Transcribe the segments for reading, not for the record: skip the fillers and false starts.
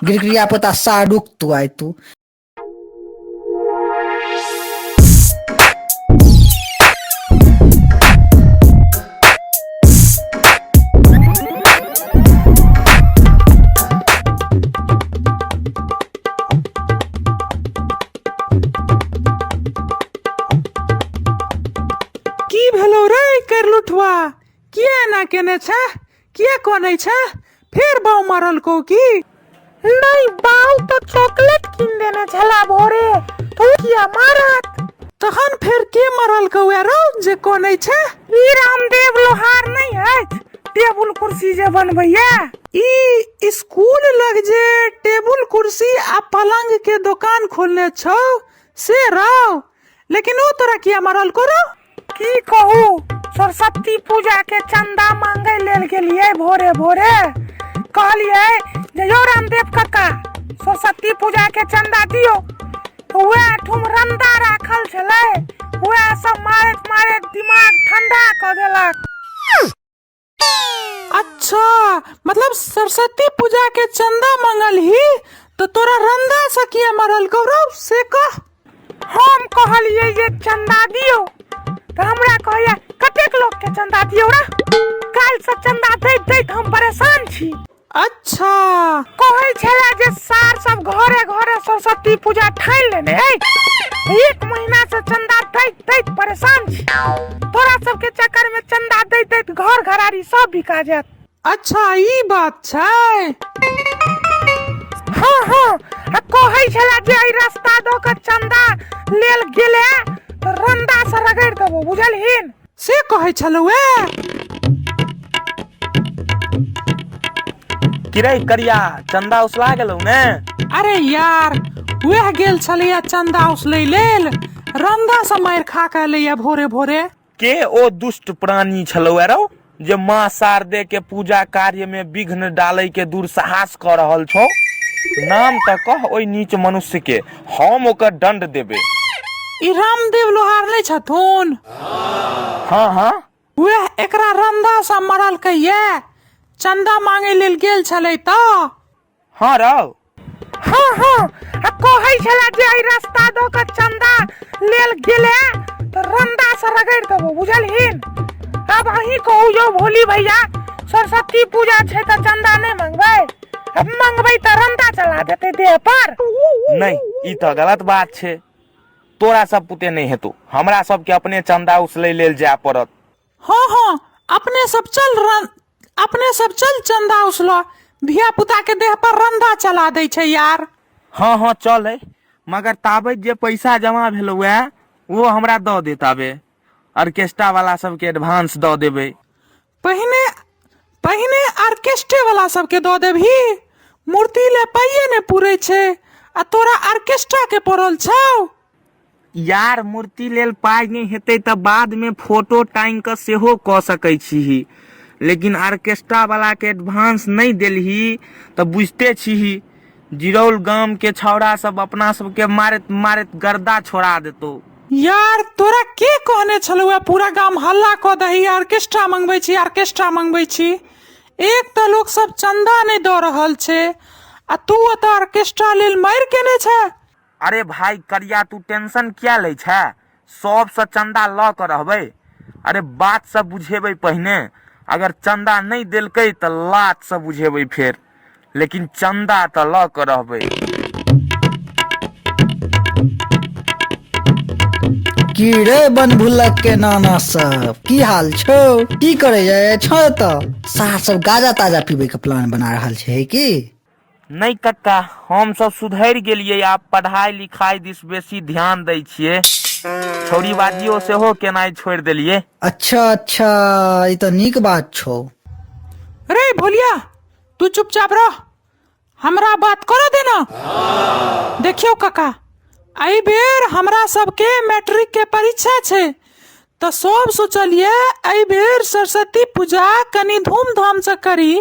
गिरगिरिया पोता सार, रुक तू आइ तू। की भेलो रे करलुठवा, किया एना केने छै, किया कनै छै? फेर बाउ मारलको की? नहि, बाउ तऽ चॉकलेट कीन देने छला भोरे, तऽ ओ किया मारत? तखन फेर के मारलकौ रौ जे कनै छै? ई रामदेव लोहार नहि अछि, टेबुल कुर्सी जे बनबैया? ई स्कूल लग जे टेबुल कुर्सी आ पलंग के दोकान खोलने छौ से रौ? लेकिन ओ तोरा किया मारलको रौ? की कहू, सरस्वती पूजा के चंदा मांगे लेल गेलियै भोरे भोरे। कहलियै जे यौ रामदेव काका, सरस्वती पूजा के चंदा दियौ, तऽ वएह ठुम रंदा राखल छलै, वएह सब मारैत मारैत दिमाग ठंडा कऽ देलक। अच्छा, मतलब सरस्वती पूजा के चंदा मंगल ही तो तोरा रंदा से किया मरल गौरव से कह। हम कहलियै जे चंदा दियौ, तऽ हमरा कहैया कतेक लोक के चंदा दियौ रे, काल्हि से चंदा दैत दैत हम परेशान छी। अच्छा, कहै छला जे सार सब घरे घरे सरस्वती पूजा ठानि लेने अछि, एक महीना से चंदा दैत दैत परेशान छी, तोरा सबके चक्कर में चंदा दैत दैत घर घरारी सब बिका जायत। अच्छा, ई बात छै। हाँ हाँ, आ कहै छला जे एहि रास्ता दऽ कऽ चंदा लेल गेले तऽ रंदा से रगड़ि देबो, बुझलहिन? से कहै छलौ ए? किरै करिया, चंदा उसला गेलौ ने? अरे यार, वह गेल छलैया चंदा उसलै लेल, रंदा से मारि खा के एलैया भोरे भोरे। के ओ दुष्ट प्राणी छलौ रौ जे माँ शारदे के पूजा कार्य में विघ्न डालै के दुर्साहस कऽ रहल छौ? नाम तऽ कह ओहि नीच मनुष्य के, हम ओकर दंड देबै। ई रामदेव लोहार नहि छथुन? हाँ हाँ। वएह एकरा रंदा से मरलकै ये, चंदा मांगे लेल गेल छलै तऽ। हाँ रौ। हाँ हाँ, आ कहै छला जे एहि रास्ता दऽ कऽ चंदा लेल गेले तऽ रंदा से रगड़ि देबो, बुझलहिन? आब अहीं कहू यौ भोली भैया, सरस्वती पूजा छै तऽ चंदा नहि मंगबै? अब मंगबै तऽ रंदा चला देतै देह पर। नहि, ई तऽ गलत बात छै, तोरा सब पुते नहि हेतौ, हमरा सबके अपने चंदा उसलै लेल जाय पड़त। हाँ हाँ, अपने सब चल रन, अपने सब चल चंदा उसलो, धिया पुता के देह पर रंदा चला दै छै यार। हाँ हाँ चल है, मगर ताबे जे पैसा जमा भेलौ है वो हमरा दऽ दे, ताबे ऑर्केस्ट्रा वाला सबके एडवांस दऽ देबै। पहिने पहिने ऑर्केस्ट्रे वाला सबके दऽ देबही? मूर्ति ले पाइये ने पूरे छै आ तोरा ऑर्केस्ट्रा के पड़ल छौ। यार, मूर्ति लेल पाइ नहि हेतै तऽ बाद में फोटो टांगि कऽ सेहो कऽ सकै छीही, लेकिन ऑर्केस्ट्रा वाला के एडवांस नहि देलही तऽ बुझिते छीही, जिरौल गाम के छौड़ा सब अपना सबके मारैत मारैत गर्दा छोड़ा देतौ। यार, तोरा के कहने छलौ है पूरा गाम हल्ला कऽ दही ऑर्केस्ट्रा मंगबै छी, ऑर्केस्ट्रा मंगबै छी? एक तऽ लोक सब चंदा नहि दऽ रहल छै आ तू ओतऽ ऑर्केस्ट्रा लेल मारि केने छै। अरे भाई करिया, तू टेंशन किया लै छै? सबसँ चंदा लऽ कऽ रहबै। अरे बात सब बुझेबै पहिने, अगर चंदा नहि देलकै तऽ लात से बुझेबै फेर, लेकिन चंदा तऽ लऽ कऽ रहबै। की रे बनभुलक के नाना सब, की हाल छौ? की करे जाय छौ तऽ? सार सब गाजा ताजा पीबै के प्लान बना रहल छै की? नहि कक्का, हम सब सुधरि गेलियै, आब पढ़ाई लिखाई दिस बेसी ध्यान दै छियै, छौड़ीबाजियो सेहो केनाइ छोड़ि देलियै। अच्छा अच्छा, ई तऽ नीक बात छौ। रे भोलिया, तू चुपचाप रह, हमरा बात करऽ देना। देखियौ काका, एहि बेर हमरा सबके मैट्रिक के परीक्षा छै, तऽ सब सोचलियै एहि बेर सरस्वती पूजा कनि धूमधामसँ करी।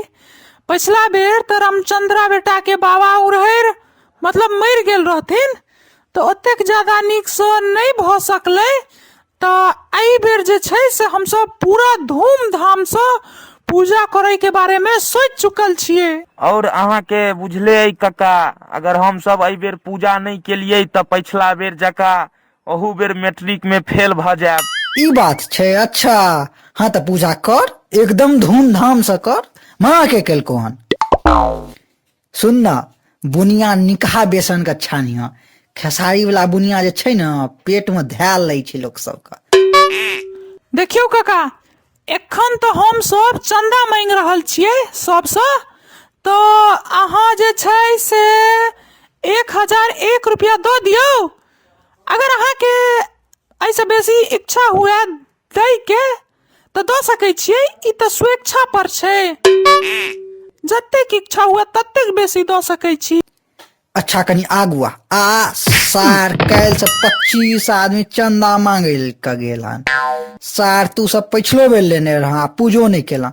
पछिला बेर तऽ रामचंद्रा बेटाके बाबा उड़हरि मतलब मरि गेल रहथिन, तऽ ओतेक ज्यादा नीकसँ नहि भऽ सकलै, तऽ एहि बेर जे छै से हमसब पूरा धूमधामसँ पूजा करे के बारे में सोच चुकल छियै। और अहाँके बुझले अइ कका, अगर हमसब एहि बेर पूजा नहि केलियै तऽ पछिला बेर जकाँ ओहू बेर मैट्रिक में फेल भऽ जायब। ई बात छै? अच्छा, हाँ तऽ पूजा कर, एकदम धूमधाम से कर। माँ के केलको हन? सुन न, बुनिया निकहा बेसन के छानिह। खेसारी वाला बुनिया जे छै ने, पेट में धैल लै छै लोक सबके। देखियौ काका, एखन तऽ हम सब चंदा मांगि रहल छियै सबसँ, तऽ अहाँ जे छै से 1001 रुपया दऽ दियौ। अगर अहाँके एहिसँ बेसी इच्छा हुए दैके तऽ दऽ सकै छियै, ई तऽ स्वेच्छा पर छै, जतेक इच्छा हुए ततेक बेसी दऽ सकै छी। अच्छा, कनि आगू आ। आ सार, काल्हि से 25 आदमी चंदा मांगे के गेल हन। सार, तू सब पछिलो बेर लेने रह आ पूजो नहि केला,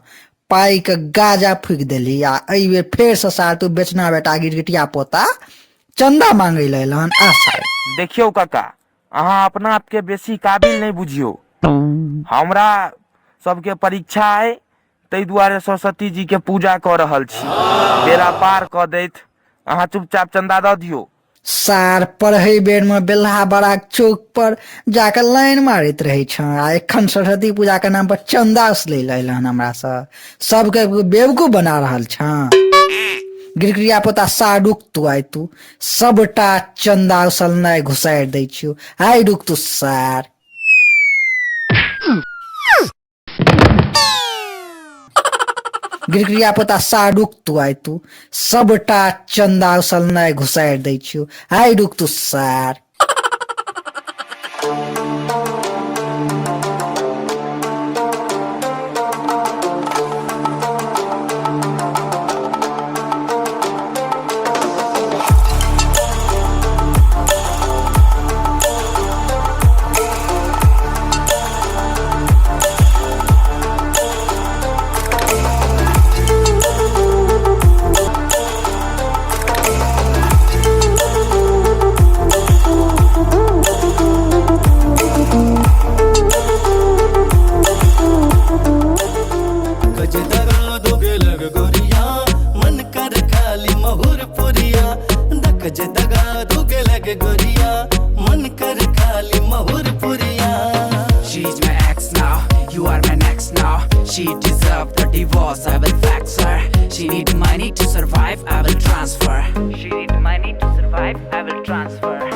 पाई के गाजा फूकि देली, आ एहि बेर फेर से सार तू बेचना बेटा गिरगिटिया पोता चंदा मांगे ले एलहन। आ सार, देखियौ काका, अहाँ अपना आपके बेसी काबिल नहि बुझियौ। हमरा सबके परीक्षा अइ, ताहि दुआरे सरस्वती जी के पूजा कऽ रहल छी। बेड़ा पार कऽ दैत, अहाँ चुपचाप चंदा दऽ दियौ। सार, पढ़ै बेर में बेल्हा बड़ा चौक पर जाके लाइन मारैत रहे छ, आ एखन सरस्वती पूजा के नाम पर चंदा उसलै लए एलहन। हमरा से सबके बेवकूफ बना रहल छ। गिरगिरिया पोता, सार रुक तू, आइ तू सबटा चंदा उसलनाइ घुसारि दै छियौ। आइ रुक तू सार। गिरगिरिया पोता, सार रुक तू, आइ तू सबटा चंदा उसलनाइ घुसारि दै छियौ। आइ रुक तू सार। गजदरा दोगे लग गोरिया, मन कर खाली महुर पुरिया। दकज दगा दोगे लग गोरिया, मन कर खाली महुर पुरिया। She's my ex now, you are my next now. She deserve the divorce, I will fax her. She need money to survive, I will transfer. She need money to survive, I will transfer.